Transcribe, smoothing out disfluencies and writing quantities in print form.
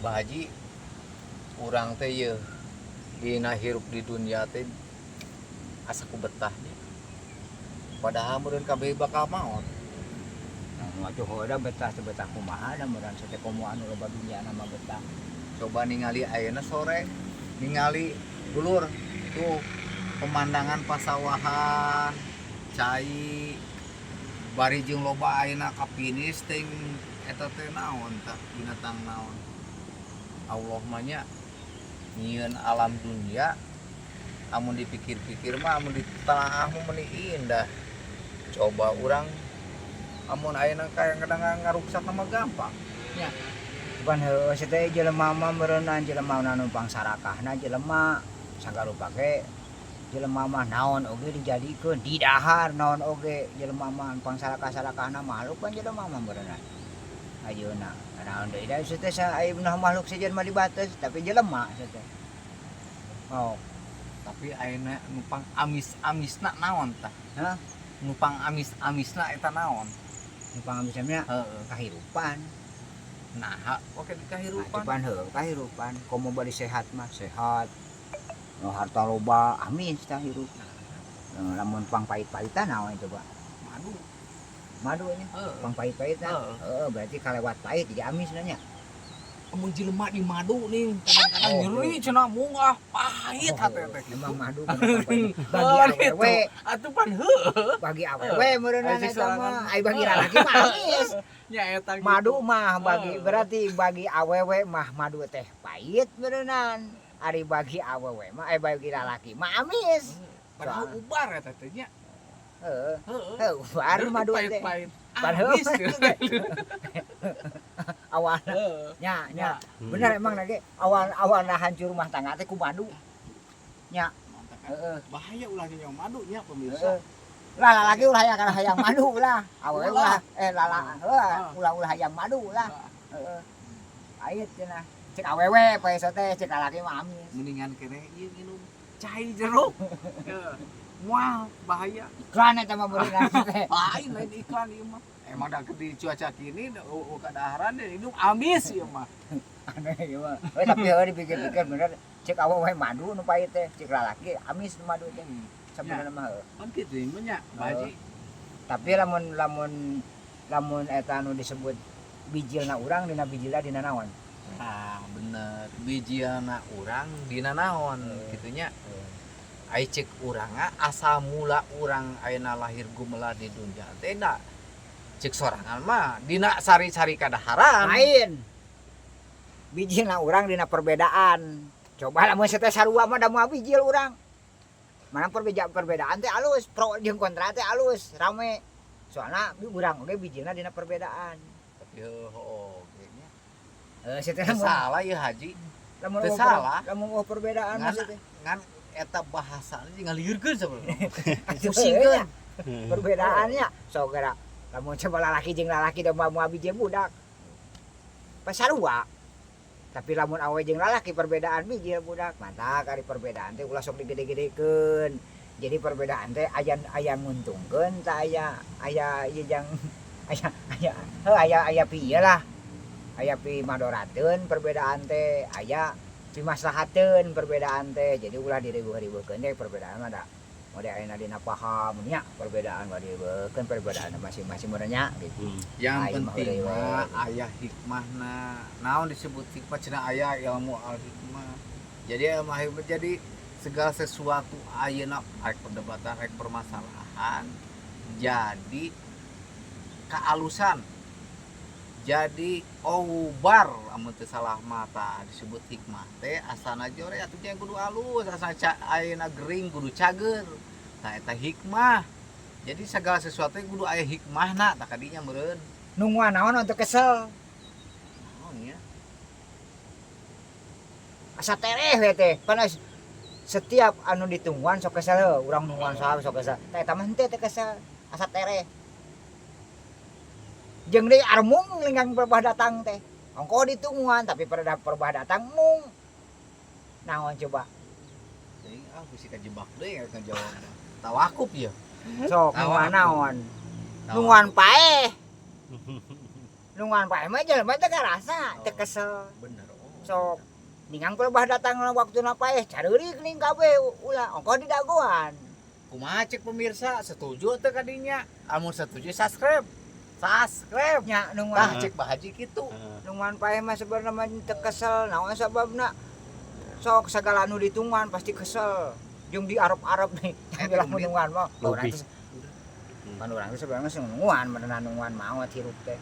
Bah Haji, urang teh ye dina hirup di dunia teh asa ku betahnya. Padahal meureun kabeh bakal maot. Nah, atuh heueuh betah teh betah kumaha da meureun teh komo anu loba dunyana mah betah. Coba ningali ayeuna sore, ningali dulur tuh pemandangan pasawahan, cai bari jeung loba ayeuna kapinis ting eta teh naon tah, binatang naon. Allah mah nya nyieun alam dunia, amun dipikir-pikir mah, amun ditelaah mah meuni indah. Coba urang amun ayeuna kadang-kadang ngaruksak mah gampang nya. Pan heueuh teh jelema mah meureunnan jelema nu pangsarakahna jelema sagarupa ge, jelema mah naon oge dijadikeun, didahar naon oge jelema mah pangsarakah-sarakahna makhluk pan jelema mah meureunnan. Ayeuna naon deui da teh ayeuna makhluk sejen mah dibates tapi jelema teh. Oh, tapi ayeuna nu pang amis-amisna naon tah? Hah? Nu pang amis-amisna eta naon? Nu pangamisna kahirupan. Nah, oke di kahirupan. Pan heueuh kahirupan, komo bari sehat mah sehat. Nu harta loba amis tah hirup. Nah, lamun pang pahit-pahitan naon coba? Madu. Madu nya. Heeh. Pang pahit-pahitan. Heeh. Heeh, berarti kalewat pahit jadi amis nya. Amun jelema di madu nih kadang-kadang Oh, nyeri cenah mung ah pahit hate teh gitu. Emang madu kenapa pahit? Bagi Oh, gitu. awewe, Atuh pan heueuh. Bagi awewe meureunna Ai cek eta sorangan. Mah. Ai bagi lalaki mah amis. Nya eta gitu. Madu mah bagi Heeh. berarti bagi awewe mah madu teh pahit meureunnan. Ari bagi awewe mah, eh, bagi lalaki mah amis. Padahal ubar eta teh nya. Heeh. Heeh. Heuh, baru madu teh. Pahit-pahit. Padahal Amis. Awalna Heeh. nya nya bener emang lagi awal awalna hancur rumah tangga teh ku madu. Nya. Mantap kan? Heeh. Bahaya ulah nyonya madu nya, pemirsa. Heeh. Lah, lalaki ulah hayang kana hayang madu lah. Awewe Ulah. Ulah eh lala heuh Ah. ulah ulah hayang madu lah. Heeh. Pahit cenah. Cek awewe poe teh, cek lalaki mah amis. Mendingan kene ieu minum cai jeruk. Heeh. Wah, bahaya. Iklan eta mah meureunna teh. Lain lain iklan ieu mah. Emang dah di cuaca kini kadaharan dan hidup amis ieu mah. Aneh ieu mah. We tapi heuh dipikir-pikir bener cek awewe madu nu pahit teh, cek lalaki amis nu madu teh. Sabenerna mah heuh. Kan kitu ieu mah nya, Pak Haji. Tapi lamun lamun lamun eta anu disebut bijilna urang dina bijilna dina naon? Ah, bener. Bijiana urang dina naon kitu nya. Ai cek urang asal mula urang ayeuna lahir gumelar di dunia teh da cek sorangan mah dina sari-sari kadaharan. Lain. Bijilna urang dina perbedaan. Coba lamun teh sarua mah da moal bijil urang. Mana perbedaan perbedaan teh alus, pro jeung kontra teh alus, rame. Soalna urang oge bijilna dina perbedaan. Tapi heuh oge nya. Heuh teh Teu lamun salah ieu, Haji. Lamun Teu eueuh salah. Lamun eueuh perbedaan Ngan mah teh. Ngan eta bahasana jeung ngalieurkeun sabenerna. Atuh, Pusingkeun. nya. Perbedaannya so gara lamun coba lalaki jeung lalaki da moal moal bijil budak. Pas sarua. Tapi lamun awe jeung lalaki perbedaan bijil budak. Mantap ari perbedaan teh ulah sok digede-gedekeun. Jadi perbedaan teh aya aya nguntungkeun tah, aya aya ieu jang aya aya heuh aya aya pieu lah. Aya pi madorateun perbedaan teh, aya pi maslahateun perbedaan teh. Jadi ulah diriweuh-riweuhkeun teh perbedaan mah da mode ayeuna dina paham nya perbedaan mah diriweuhkeun perbedaan masing-masing meureun nya gitu. Yang Aing mah penting eueuh. Mah aya hikmahna. Naon disebut hikmah cenah aya ilmu al hikmah. Jadi ilmu hikmah, jadi segala sesuatu ayeuna rek perdebatan rek permasalahan jadi kealusan, jadi obar amun teu salah mata disebut hikmah teh asana jore atuh nya kudu alus, asana ayeuna gering kudu cager tah, eta hikmah. Jadi segala sesuatu kudu aya hikmahna tah kadinya meureun. Nungguan naon untuk kesel? Naon ya? Asa tereh we teh. Panas setiap anu ditungguan sok kesel heuh, urang nungguan saha sok kesel. Tah eta mah henteu teh kesel, asa tereh. Jeung deui armung linggang perbah datang teh. Ongko ditungguan tapi pada perbah datang mung. Naon coba? Teuing ah, bisi kajebak deui ya ngajawab. Tawakup ya. Sok nungguan naon? Tawakup. Nungguan paeh. Nungguan paeh mah jelema teh karasa, teu kesel. Bener oh. Sok ningang pelebah datang waktu paeh careurik ning kabeh, ulah ongkoh di dagoan. Kumaha cek pemirsa, setuju teu kadinya? Amun setuju, subscribe, subscribe. Nya Tah. nungguan. Cek Bah Haji kitu. Nungguan paeh mah sebenarnya mah teu kesel naon sababna. Sok segala nu ditungguan pasti kesel jeung di Arab-Arab nih. Eh, Bilang 3 menit. nungguan mah urang Lebih. teh, kan urang teh sebenarnya sing nungguan, beneran nungguan maot hirup teh.